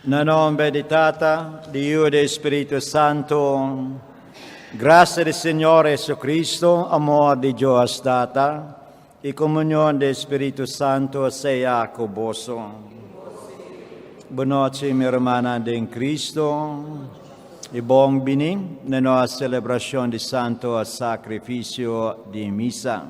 Na nomber di Tata, di Yu i di Spiritu Santu. Grasia di Señor Jesucristo, amor di Dios Tata, i komunion di Spiritu Santu sea ku boso. Bonochi, mi rumannan den Cristo, i bon bini na nos selebrashon di Santo Sakrifisio di Misa.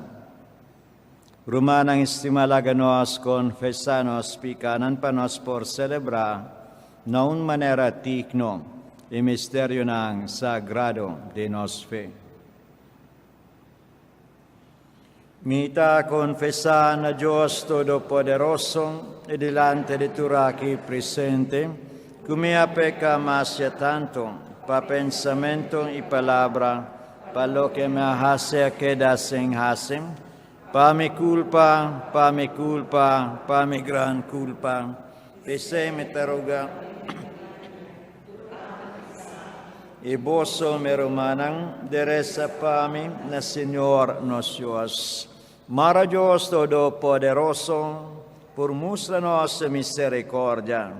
Rumannan estimá, laga nos konfesá nos pikanan pa nos por selebrá na un manera digno e misterionan sagrado di nos fe. Mi ta konfesá na Dios Todopoderoso i dilanti di tur aki presente ku mi a peka masha tantu pa pensamentu i palabra, Pa loke mi a hasi a keda sin hasi, pa mi kulpa, pa mi kulpa, pa mi gran kulpa. P'esei mi ta roga i boso, mi rumannan, di resa pa mi na Señor nos Dios. Mara Dios Todopoderoso por mustra nos misericordia,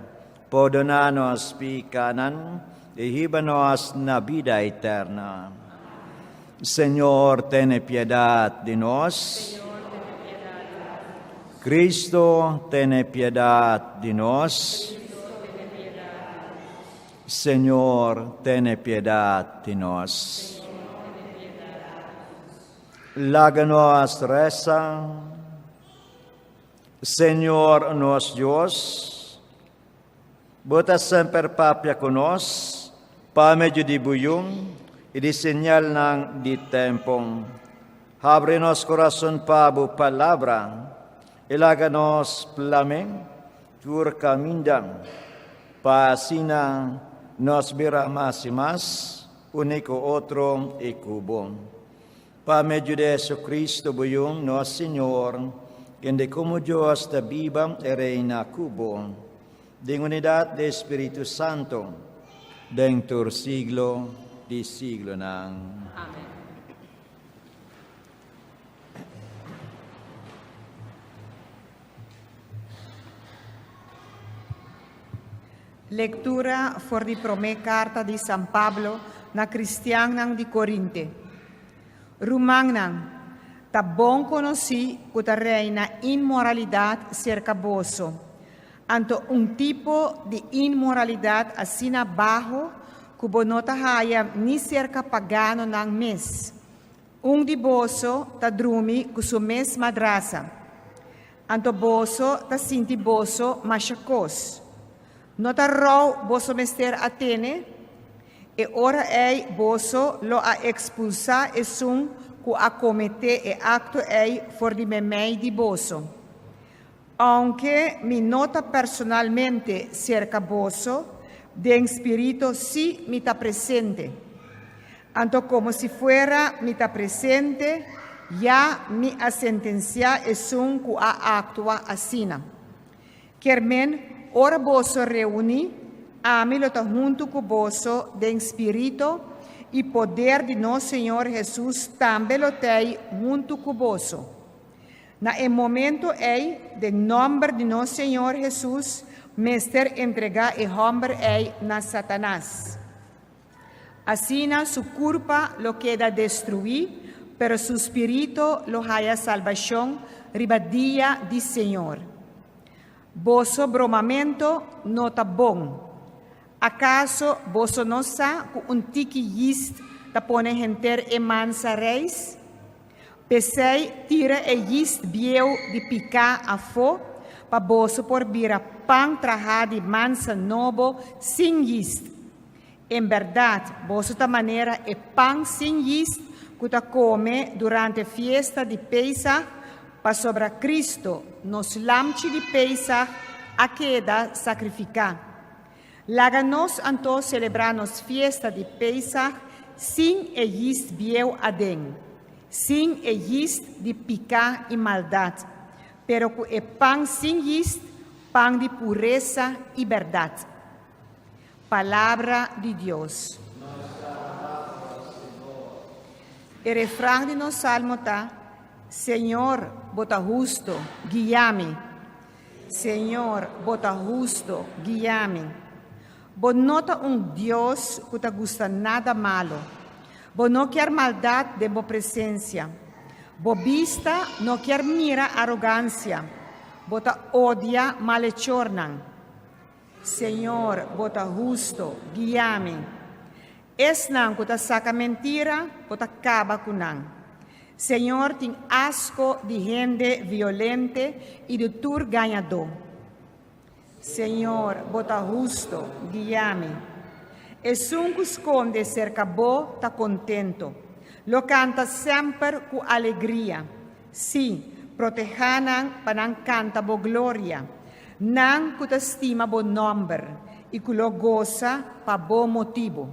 Pordona nos pikanan i hiba nos na bida eterna. Señor, tene piedad di nos. Cristo, tene piedad di nos. Señor, tene piedad di nos. Laga nos resa. Señor nos Dios, Bo ta semper papia ku nos pa medio di buyun i di señalnan di tempu. Habri nos kurason pa Bo Palabra i laga nos plam'é tur kaminda, pa asina nos bira mas i mas uní ku otro i ku Bo. Pa medio di Jesucristo bo Yun, nos Señor, kende como Dios ta biba i reina cu bo, den unidad di Spiritu Santo, den tur siglo di siglonan. Amen. Lektura for di promé karta di San Pablo na kristiannan di Korinte. Rumannan, ta bon konosí ku ta reina inmoralidat serka boso. Anto un tipo di inmoralidat asina baho ku bo no ta haya ni serka paganonan mes. Un di boso ta drumi ku su mes madrasa. Anto boso ta sinti boso masha kos. No ta rou boso mester a tene? E ora ei boso lo a ekspulsá esun ku a kometé e akto ei for di meimei di boso. Ounke mi no ta personalmente serka boso, den spirito sí mi ta presente. Anto komo si fuera mi ta presente, ya mi a sentensiá esun ku a aktua asina. Kier men, ora boso reuní, ami lo ta huntu ku boso den spirito, i poder di nos Señor Hesus tambe lo t'ei huntu ku boso. Na e momento ei, den nòmber di nos Señor Hesus, mester entregá e hòmber ei na Satanas. Asina su kurpa lo keda destruí, pero su spiritu lo haya salbashon riba dia di Señor. Boso bromamentu no ta bon. Akaso boso no sa ku un tiki yist ta pone henter e mansa reis? P'esei tira e yist bieu di piká afó, pa boso por bira pan trahá di mansa nobo sin yist. En bèrdat, boso ta manera e pan sin yist ku ta kome durante fiesta di Pésag, pasobra Kristo, nos lamchi di Pésag, a keda sakrifiká. Laga nos anto selebrá nos fiesta di Pésag sin e yist bieu aden, sin e yist di piká i maldat, pero ku e pan sin yist, pan di puresa i bèrdat. Palabra di Dios. E refran di nos salmo ta, Señor, bo ta husto, guia mi. Señor, bo ta husto, guia mi. Bo no ta un Dios ku ta gusta nada malu. Bo no kier maldat den bo presensia. Bo bista no kier mira arogansia. Bo ta odia malechornan. Señor, bo ta husto, guia mi. Esnan ku ta saka mentira, bo ta kaba ku nan. Señor tin asko di hende violente i di tur gañadó. Señor, bo ta husto, guia mi. Esun ku skonde serka bo ta kontento. Lo kanta semper ku alegria. Sí, protehá nan pa nan kanta bo gloria. Nan ku ta stima bo nòmber i ku lo gosa pa bo motibu.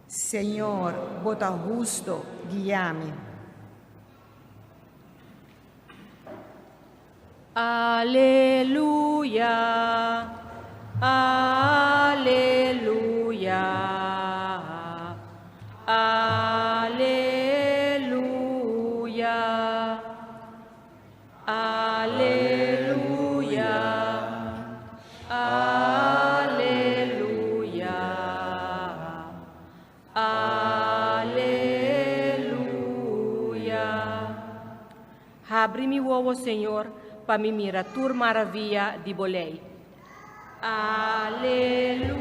Señor, bo ta husto, guia mi. Aleluya, aleluya, aleluya, aleluya, aleluya. Aleluya. Habri mi wowo, Señor, pa mi mira tur maravia di bo lei. Aleluya.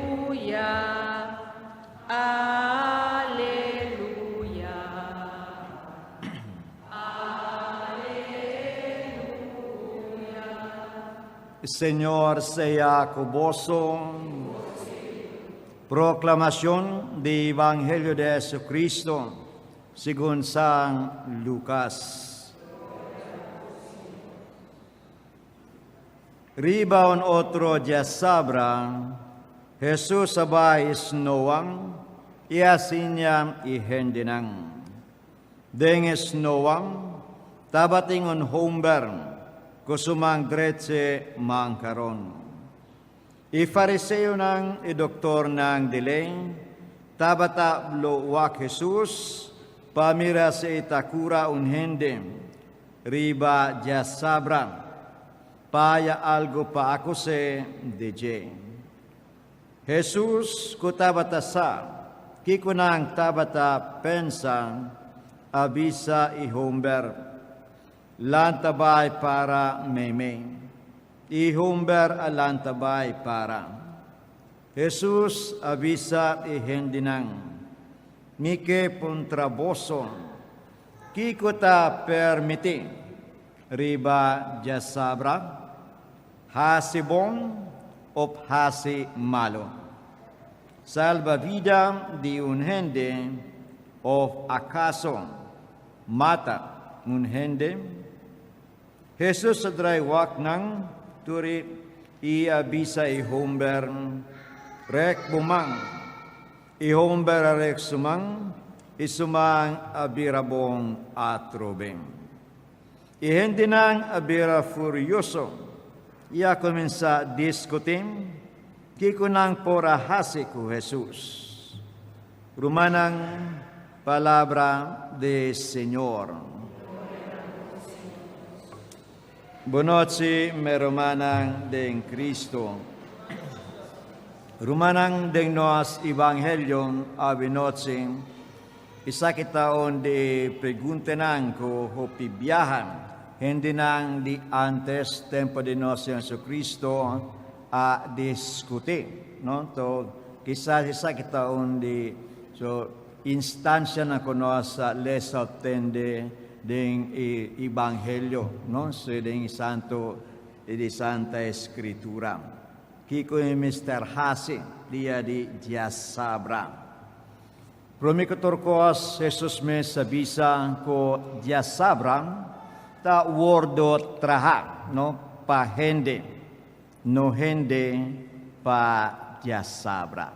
Aleluya. Señor sea ku boso. Proclamación di Evangelio de Jesucristo según San Lucas. Riba un otro diasabra, Jesus a bai snoan i a siña e hendenan. Den e snoan tabatin un homber ku su man drechi mankaron. E fariseonan i doktornan di lei tabata blo wak Hesus pa mira si e ta kura un hende riba djasabra, pa haya algu pa akus'é di dje. Hesus ku tabata sa kiko nan tabata pensa, a bisa e homber, Lanta bai para meimei. E homber a lanta bai para. Hesus a bisa e hendenan, Mi ke puntra boso, kiko ta permití riba djasabra? Hasi bon of hasi malu? Salba vida di un hende of akaso mata un hende? Hesus a drai wak nan tur i a bisa e homber, Rek bo man. E homber a rek su man, i su man a bira bon atrobe. E hendenan a bira furioso i a kuminsá diskutí kiko nan por a hasi ku Hesus. Rumannan, palabra di Señor. Bonochi, mi rumannan den Cristo. Rumannan den nos Evangelio awinochi. Esaki ta un di e preguntanan ku hopi biaha hendenan di ántes tempu di nos Señor Jesucristo a diskutí, no? To kisas esaki ta un di so instansianan ku nos a lesa òf tende den e Evangelio, no? So den e santu di Santa Escritura. Kiko e mester hasi dia di diasabra? Promé ku tur kos, Hesus mes a bisa ku diasabra ta wòrdu trahá, no pa hende, no hende pa diasabra.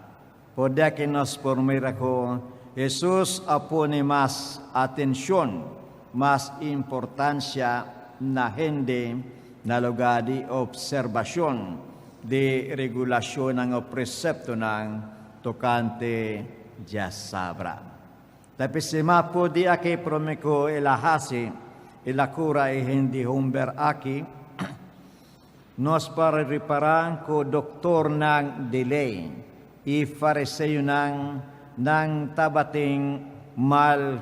Por di aki nos por mira ku Hesus a pone mas atenshon, mas importansia na hende na lugá di opserbashon di regulashonnan o preseptonan tokante djasabra. Ta p'esei ma por di aki promé ku el a hasi, el a kura e hende homber aki. Nos por ripará ku doktornan di lei i fariseonan nan tabatin mal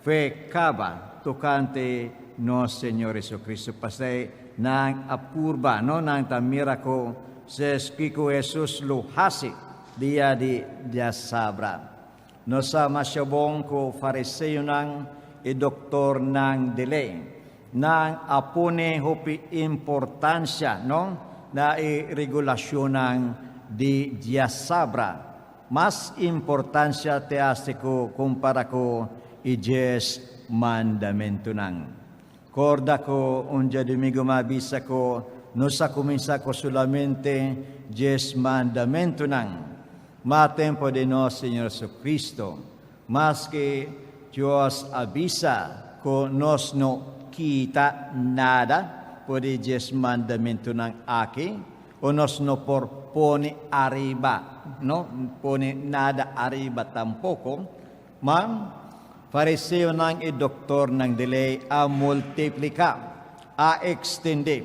fe kaba tokante nos Señor Jesucristo pasei nan a purba no nan ta mira ku ses kiko Jesus lo hasi dia di diasabra. Nos sa masha bon ku fariseonan i doktornan di lei nan a pone hopi importansha no na e regulashonnan di diasabra. Mas importansha te hasi ku kompara ku e dies mandamentunan. Korda ku un djadumingu mi a bisa ku nos a kuminsá ku solamente dies mandamentunan. Ma tempu di nos Señor Jesucristo, Maske Dios a bisa ku nos no kita nada for di djes mandamentunan aki, o nos no por pone ariba, no pone nada ariba tampoko, ma fariseonan i doktornan di lei a multipliká, a ekstendé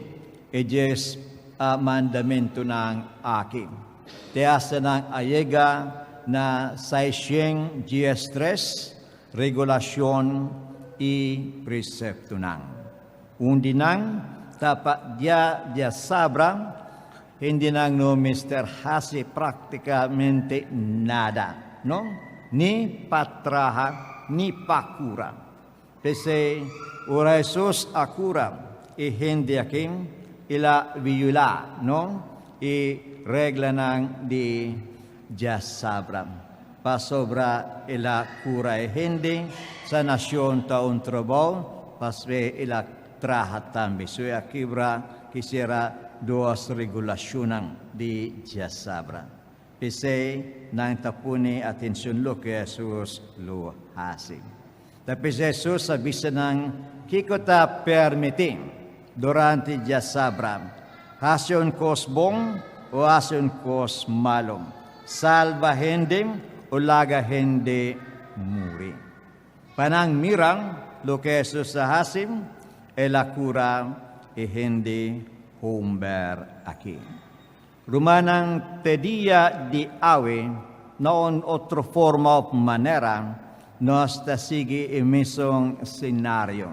e djes mandamentunan aki. Te hasta nan a yega na saishen diestres regulashon i preseptonan. Un di nan ta pa dia diasabra hendenan no mester hasi praktikamente nada, no, ni pa traha ni pa kura. P'esei, ora Hesus a kura e hende aki, el a violá, no, e reglanan di djasabra, pasobra el a kura e hende, sanashon ta un trabou, pasbe el a traha tambe. So e a kibra kisera dos regulashonnan di djasabra. P'esei nan ta pone atenshon loke Hesus lo hasi. Ta p'esei Hesus a bisa nan kiko ta permití durante djasabra, hasi un kos bon o hasi un kos malu, salba hende o laga hende muri. Pa nan mira loke Hesus a hasi, el a kura e hende homber aki. Rumannan te dia di awe na un otro forma of manera nos ta sigui e mesun scenario.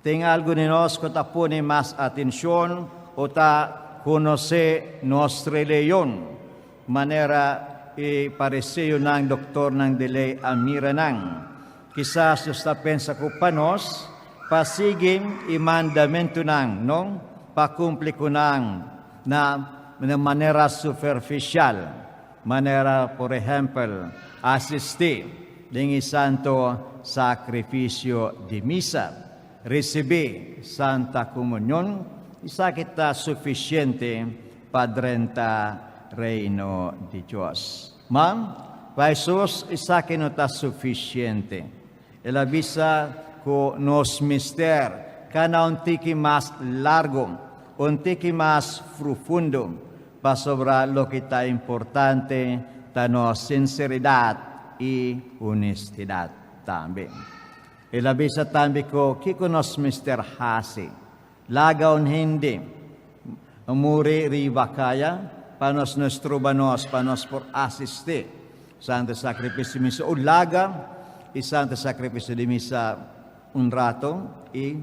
Tin algun di nos cu ta pone mas atencion o ta conoce nos religion manera e fariseonan, doctornan di ley a mira nan. Kisas nos ta pensa cu pa nos pa sigui e mandamentonan, no? Pa cumpli cu nan na na manera superficial, manera por ehempel asistí den e Santo Sacrificio di Misa, ricibí Santa Comunion, esaki ta suficiente pa drenta Reino di Dios. Ma pa Hesus esaki no ta suficiente. El a bisa ku nos mester kana un tiki mas largu, un tiki mas profundo, pasobra loke ta importante ta nos sinseridat i honestidat tambe. El a bisa tambe ku kiko nos mester hasi? Laga un hende muri riba kaya pa nos no stroba nos pa nos por asistí Santo Sacrificio di Misa. O laga e Santo Sacrificio di Misa un rato i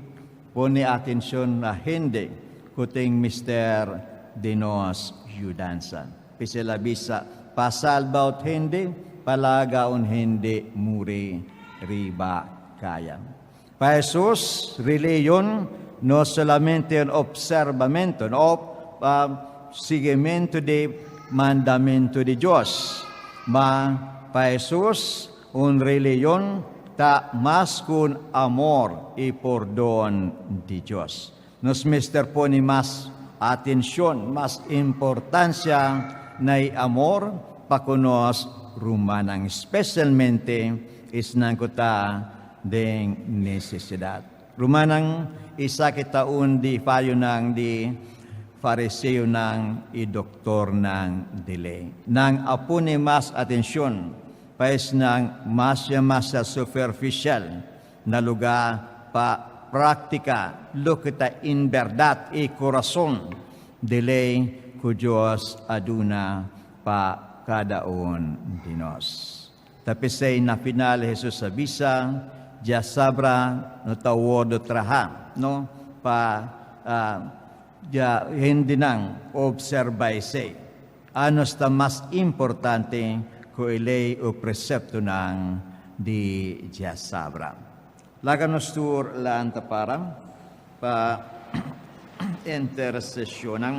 pone atencion na hende cu tin mester di nos yudansa. P'esei el a bisa, Pa salba ot hende, pa laga un hende muri riba kaya. Pa Hesus, religion no solamente un observamento of siguimentu di mandamentu di Dios, ma pa Hesus un religion ta mas ku un amor i pordon di Dios. Nos mester pone mas atencion, mas importancia na e amor pa cu nos rumannan, specialmente esnan cu ta den necesidad. Rumannan, esaki ta un di fayonan di fariseonan y doctornan di ley. Nan a pone mas atencion pa esnan masha masha superficial na lugá pa práktika loke ta en bèrdat e kurason. di lei ku Dios a duna pa kada un di nos. Ta p'esei na final Hesus a bisa, Djasabra no ta wordo traha, no, pa dja hendenan obserba esei. Anos ta mas importante ku e lei o preseptonan di djasabra. Laga nos tur lanta para pa interseshonnan.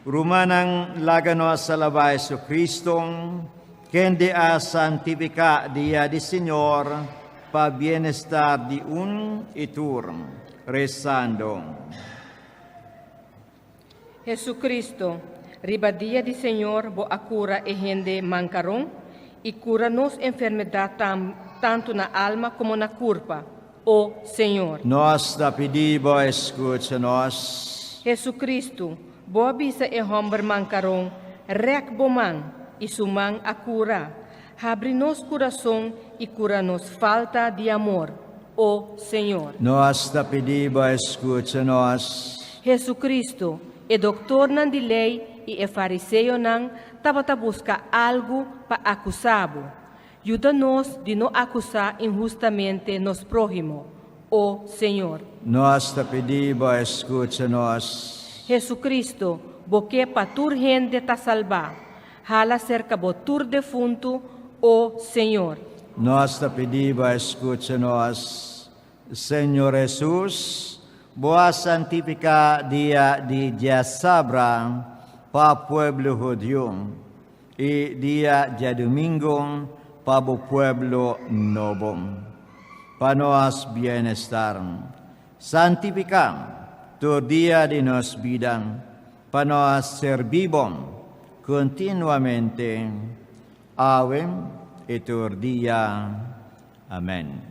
Rumannan, laga nos alabá Jesucristo, kende a santifiká dia di Señor pa bienestar di un i tur, resando. Jesucristo, riba dia di Señor bo a cura e hende mancaron y cura nos enfermedad tanto na alma como na curpa. O Señor. Nos ta pidi bo escucha nos. Jesucristo, bo a bisa e homber mancaron, Rek bo man, y su man a cura. Habri nos curason y cura nos falta di amor. O Señor. Nos ta pidi bo escucha nos. Jesucristo, e doctornan di ley y e fariseonan tabata busca algo pa acusa bo. Yuda nos di no acusa inhustamente nos prohimo. O Señor. Nos ta pidi bo escucha nos. Jesucristo, bo ke pa tur hende ta salba. Hala cerca bo tur defunto. O Señor. Nos ta pidi bo escucha nos. Señor Jesus, bo a santifica dia di Djasabra pa pueblo hudiu y dia djadumingo pa bo pueblo nobo. Pa nos bienestar, santifica tur dia di nos bida pa nos serbi bo continuamente, awe y tur dia. Amen.